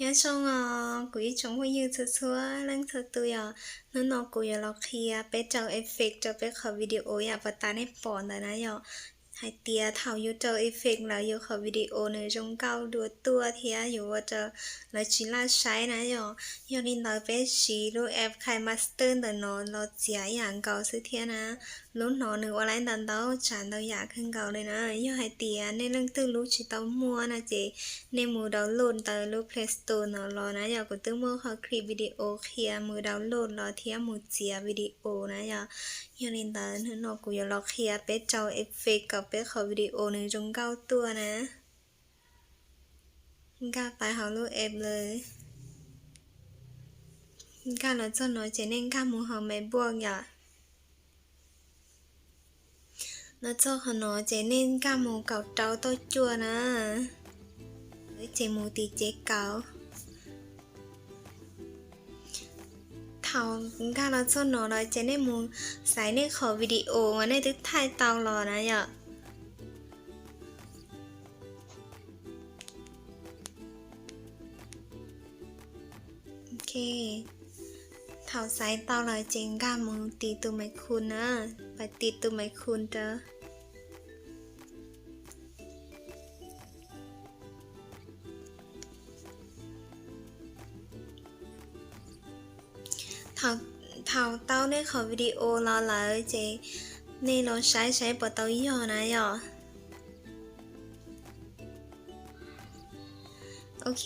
Nyob zoo os kuv ib tsoom phooj ywg txhua txhua leej txhua tus yom, hnub no kuv yuav los qhia peb rau effect rau peb qhov video yam uas tas nej pom ntawd na yom. Hais tias thaum yus rau effect lawm yus qhov video nws zoo nkauj dua tuaj thiab yus ua rau lawv tsis laj saib na yom. Yog li ntawd peb siv lub app KineMaster ntawm no los txiav ib yam nkaus xwb thiab na. Lub no nws ua laib ntau ntau tsav ntau yam kawg nkaus li na. Yog hais tias nej leej twg lub tsis tau muaj no ces nej mus download ntawm lub Play Store no los na yom. Kuv twb muaj qhov clip video qhia mus download los thiab mus txiav video na yom. Yog li ntawd hnub no kuv yuav los qhia peb rau effect kom peb qhov video nws zoo nkauj tuaj na. Nkag pais hauv lub app lawm. Nkag los txog no ces nej nkag mus hauv Maibook yom. Los txog qhov no ces nej nkag mus kaum rau toj cuaj na, ces mus tim cev kaum. Thaum nkag los txog no lawm ces nej mus xaiv nej qhov video uas nej twb thaij tau los na yom. Ok, thaum xaiv tau lawm ces nkag mus tiv tus maiv khum na, pais tiv tus maiv khum rau. Thaum tau nej qhov video los lawm ces nej los saib saib puas tau yog na yom. Ok,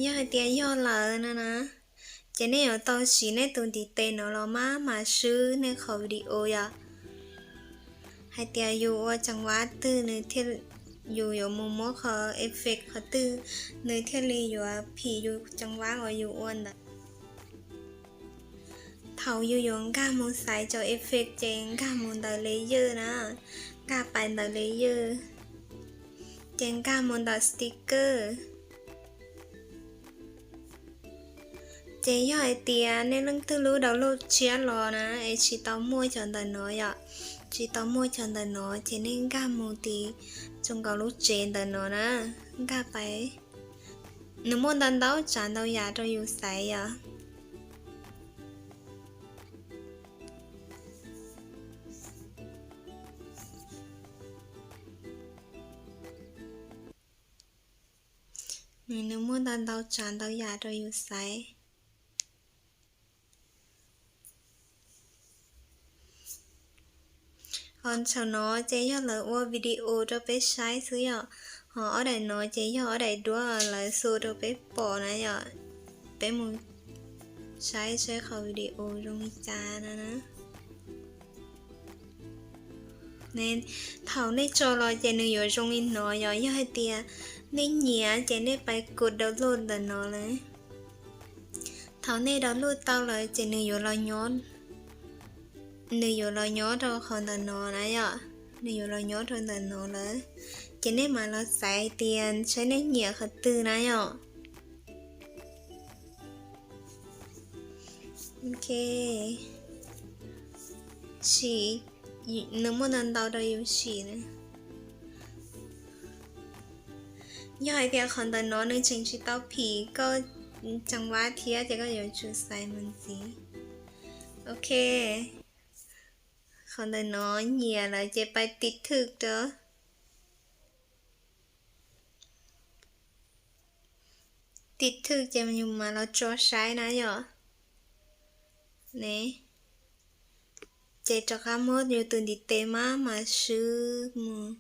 yog hais tias yog lawm no na, ces nej yuav tau siv nej tus ntiv tes no los maj mam swb nej qhov video yom. Hais tias yus ua ceev vab twg nws thiaj, yus yuav mus muab qhov effect qhov twg nws thiaj li yuav phim yus ceev vab uas yus ua ntawd. Thaum yus yuav nkag mus xaiv cov effect ces nkag mus ntawm layer na, nkag pais ntawm layer, ces nkag mus ntawm sticker. Ces yog hais tias nej leej twg lub download tshiab los na es tsis tau muaj cov ntawm no yom, tsis tau muaj cov ntawm no ces nej nkag mus tim zoo nkaus lub tsev ntawm no na, nkag pais. Nws muaj ntau ntau tsav ntau yam rau yus xaiv yom. Nws muaj ntau ntau tsav ntau yam rau yus xaiv. Ho saum no ces yog lawv ua video rau peb saib xwb yom. Ho ob daim no ces yog ob daim duab lawv xu rau peb pom na yom. Peb mus saib saib qhov video zoo li cas na. Thaum nej tso los ces nws yuav zoo li no yom. Yog hais tias nej nyiam ces nej pais kov download ntawm no lawm. Thaum nej download tau lawm ces nws yuav los nyob, nws yuav los nyob rau qhov ntawm no na yom. Nws yuav los nyob rau ntawm no lawm, ces nej mam los xaiv tias saib nej nyiam qhov twg na yom. Ok, sim, nws muaj ntau ntau rau yus sim na. Yog hais tias qhov ntawm no nws tseem tsis tau phim koj ceev vab thiab ces koj yuav tsum xaiv mus ntxiv. Ok, qhov ntawm no nyiam lawm ces pais tiv thwj rau. Tiv thwj ces yus mam los tso saib na yom. Ne, ces rov qab muab yus tus ntiv tes maj mam swb mus.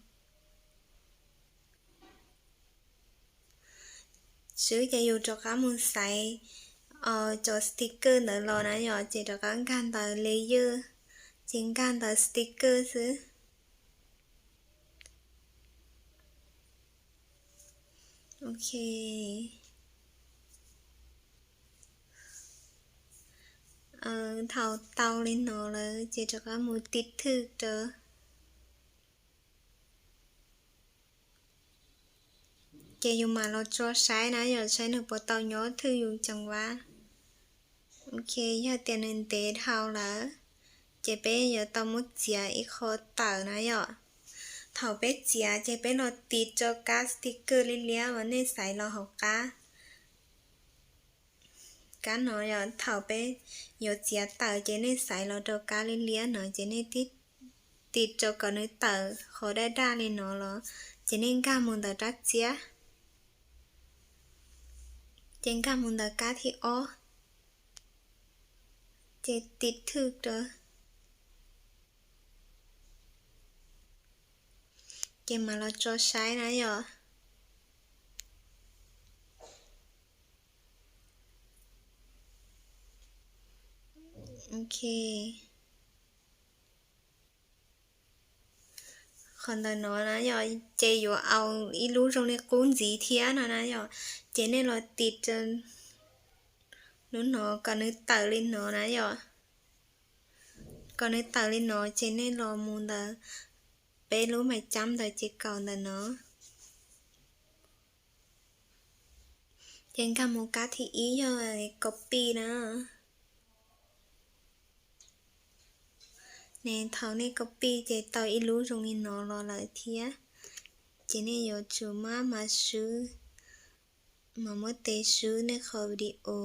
Swb ces yus rov qab mus xaiv cov sticker ntawd los na yom, ces rov qab nkag ntawm layer, ces nkag ntawm sticker xwb. Ok, thaum tau li no lawm ces rov qab mus tiv thwj rau. Ces yus mam los tso saib na yom, saib nws puas tau nyob thwj yus ceev vab. Ok, yog tias nws ntev dhau lawm, ces peb yuav tau muab txiav ib qho tawm na yom. Thaum peb txiav ces peb los tiv rau kab sticker liab liab uas nej xaiv los hauv qab. Kab no yog thaum peb yuav txiav tawm ces nej xaiv los rau kab liab liab no ces nej tiv rau kom nws tawm qhov daj daj li no los ces nej nkag mus ntawm rab txiab, ces nkag mus ntawm kab thib ob, ces tiv thwj rau, ces mam los tso saib na yom. Ok, qhov ntawm no na yom, ces yuav ua ib lub zoo li qub ntxiv thiab no na yom, ces nej los tiv rau lub no kom nws tawm li no na yom. Kom nws tawm li no ces nej los mus ntawm peb lub maj cab ntawd ces kaum ntawm no. Ces nkag mus kab thib ib yog copy na. Ne thaum nej copy ces tau ib lub zoo li no los lawm thiab. Ces nej yuav tsum maj mam swb, mam muab tes swb nej qhov video.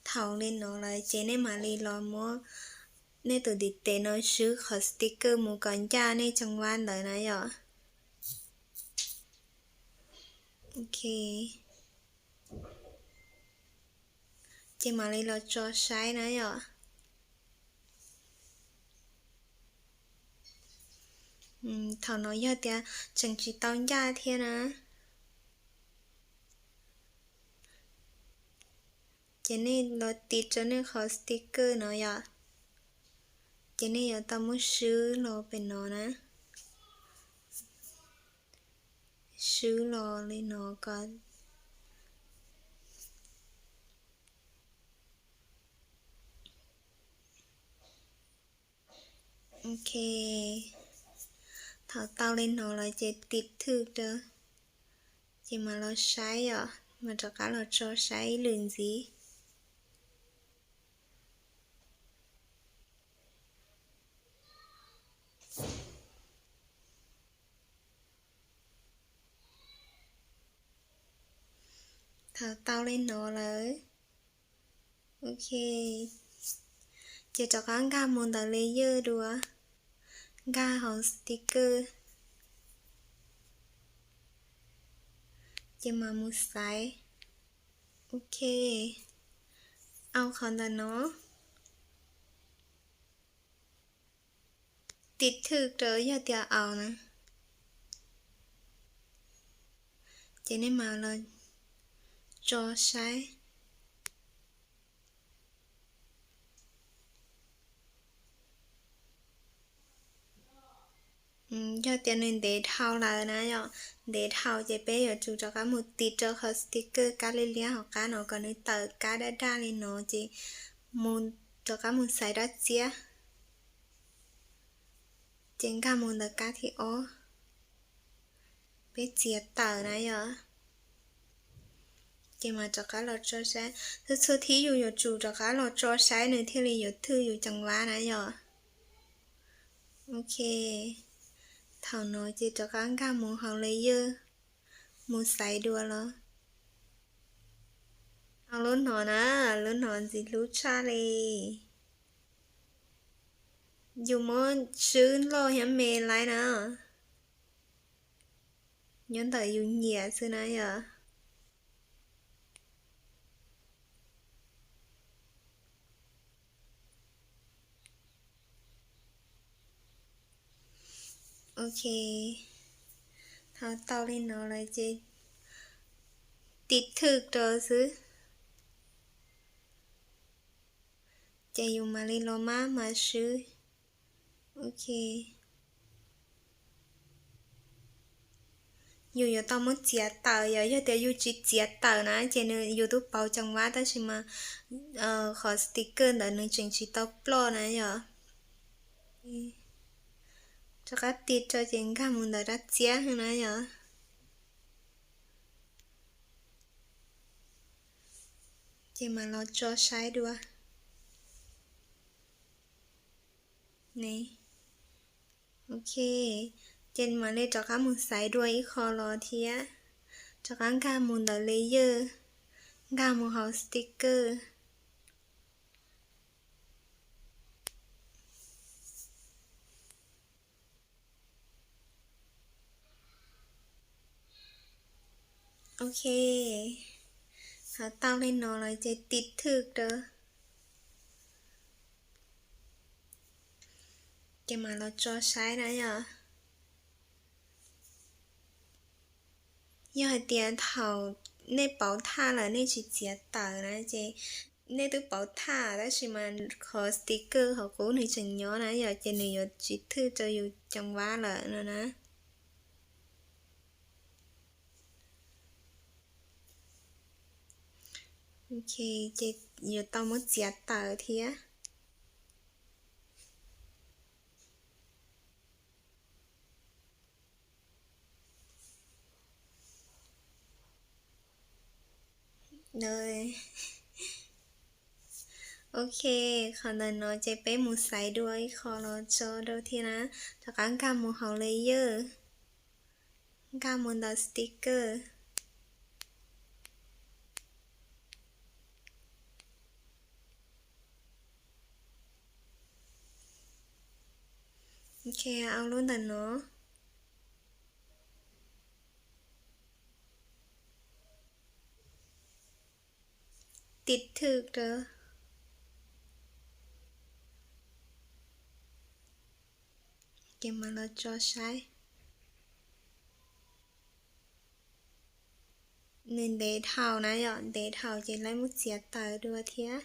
Thaum li no lawm ces nej mam li los muab nej tus ntiv tes no swb qhov sticker mus kom ncaj nej tsoo vab ntawd na yom. Ok, ces mam li los tso saib na yom. Thaum no yog tias tseem tsis tau ncaj thiab na, ces nej los tiv rau nej qhov sticker no yom. Ces nej yuav tau muab swb los pem no na. Swb los li no kom, ok, thaum tau li no lawm ces tiv thwj rau, ces mam los saib yom, mam rov qab los tso saib ib lwm ntxiv. Thaum tau li no lawm, ok, ces rov qab nkag mus ntawm layer dua, nkag hauv sticker, ces mam mus xaiv. Ok, au qhov ntawm no, tiv thwj rau yog tias au na, ces nej mam los tso saib. Yog tias nws ntev dhau lawm na yom, ntev dhau ces peb yuav tsum rov qab mus tiv rau qhov sticker kab liab liab hauv qab no kom nws tawm kab daj daj li no ces mus rov qab mus xaiv dab txiab, ces nkag mus ntawm kab thib ob, peb txiav tawm na yom. Ces mam rov qab los tso saib, txhua txhua thib yus yuav tsum rov qab los tso saib nws thiaj li yuav thwj yus tsoo vab na yom. Ok, thaum no ces rov qab nkag mus hauv layer, mus xaiv dua los. Au lub no na, lub no ntxim hlub tshaj li. Yus muab swb loj thiab me laib na, nyob ntawm yus nyiam xwb na yom. Ok, thaum tau li no lawm ces tiv thwj rau xwb, ces yus mam li los maj mam swb. Ok, yus yuav tau muab txiav tawm, yog, yog tias yus tsis txiav tawm na ces nws yus twb pauv tsoo vab tab sis mas qhov sticker ntawd nws tseem tsis tau ploj na yom. Rov qab tiv rau ces nkag mus ntawm dab txiab na yom. Ces mam los tso saib dua. Ok, ces mam li rov qab mus xaiv dua ib qho los thiab. Rov qab nkag mus ntawm layer, nkag mus hauv sticker. Ok, thaum tau li no lawm ces tiv thwj rau. Ces mam los tso saib na yom. Yog hais tias thaum nej pauv thaj lawm nej tsis txiav tawm na ces nej twb pauv thaj tab sis mas qhov sticker hauv qub nws tseem nyob na yom, ces nws yuav tsis thwj rau yus canvas lawm no na. Ok, ces yuav tau muab txiav tawm thiab. Ok, qhov ntawm no ces peb mus xaiv dua ib qho los tso rau thiab na. Rov qab nkag mus hauv layer, nkag mus ntawm sticker. Ok, au lub ntawm no. Tiv thwj rau. Ces mam los tso saib. Nws ntev dhau na yom, ntev dhau ces lawv muab txiav tawm dua thiab.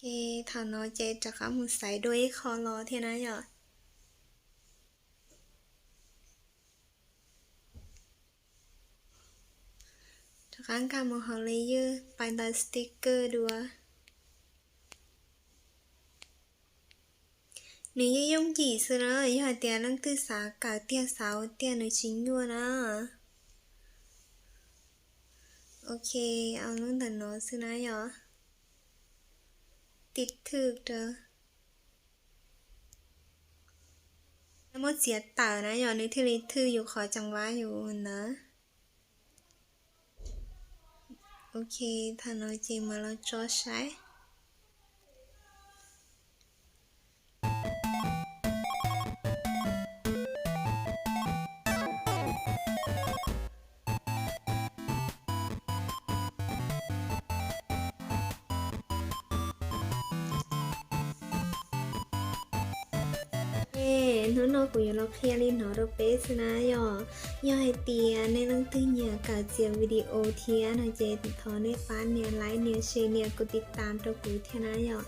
Ces thaum no ces rov qab mus xaiv dua ib qho los thiab na yom. Rov qab nkag mus hauv layer, pais ntawm sticker dua. Nws yeej yooj yim xwb na, yog hais tias leej twg xav kawm tiag xav ua tiag nws tsis nyuaj na. Ok, au lub ntawm no xwb na yom. Tiv thwj rau. Muab txiav tawm na yom, nws thiaj li thwj yus qhov canvas yus ntawd. Ok, thaum no ces mam los tso saib. Hnub no kuv yuav los qhia li no rau peb xwb na yom. Yog hais tias nej leej twg nyiam kawm txiav video thiab no ces thov nej pab nias like, nias share, nias kuv tiv tam rau kuv thiab na yom,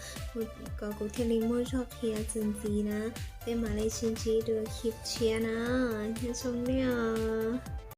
kom kuv thiaj li muaj zog qhia txuas ntxiv na. Peb mam li sib ntsib dua clip tshiab na. Nyob zoo nej os.